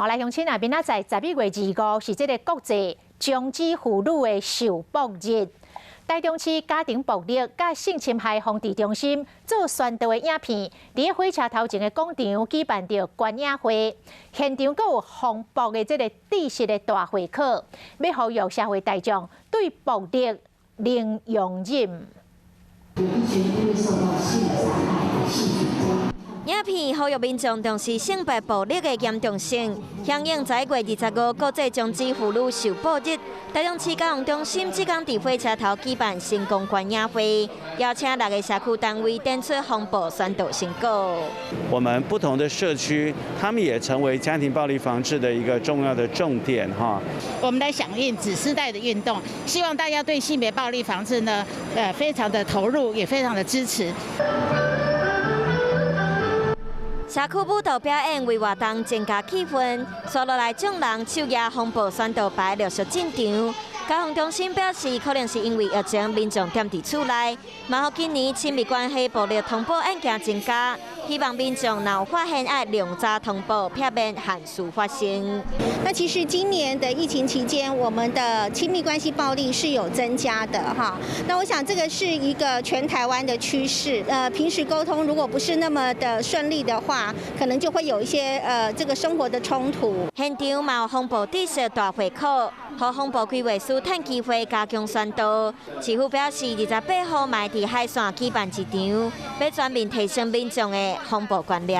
好，來，鄉親啊，明仔載11月25是這個國際終止婦女的受暴日。台中市家庭暴力佮性侵害防治中心做宣導的影片，佇咧火車頭前的廣場舉辦著觀影會，現場閣有防暴的這個知識的大會課，欲呼籲社會大眾對暴力零容忍。有一些因為受到性傷害、性侵。影片呼籲民眾重視性別暴力的嚴重性，響應11月25國際終止婦女受暴日，台中市家防中心這工佇火車頭舉辦成功觀影會，邀請六个社區單位展出防暴宣導成果。我們不同的社區，他們也成為家庭暴力防治的一個重要的重點哈。我們來響應紫絲帶的運動，希望大家對性別暴力防治呢，非常的投入，也非常的支持。社區舞蹈表演為活動增加氣氛，紲落來眾人手舉防暴宣導牌陸續進場。家防中心表示，可能是因為疫情民眾踮佇厝內，嘛予今年親密關係暴力通報案件增加，希望民眾若有發現愛量早通報，避免憾事發生。那其實今年的疫情期間，我們的親密關係暴力是有增加的哈。那我想這個是一個全台灣的趨勢。平時溝通如果不是那麼的順利的話，可能就會有一些這個生活的衝突。現場嘛有防暴知識大會課，予防暴規劃師趁機會加強宣導。市府表示，28號嘛佇海線舉辦一場，欲全面提升民眾的防暴觀念。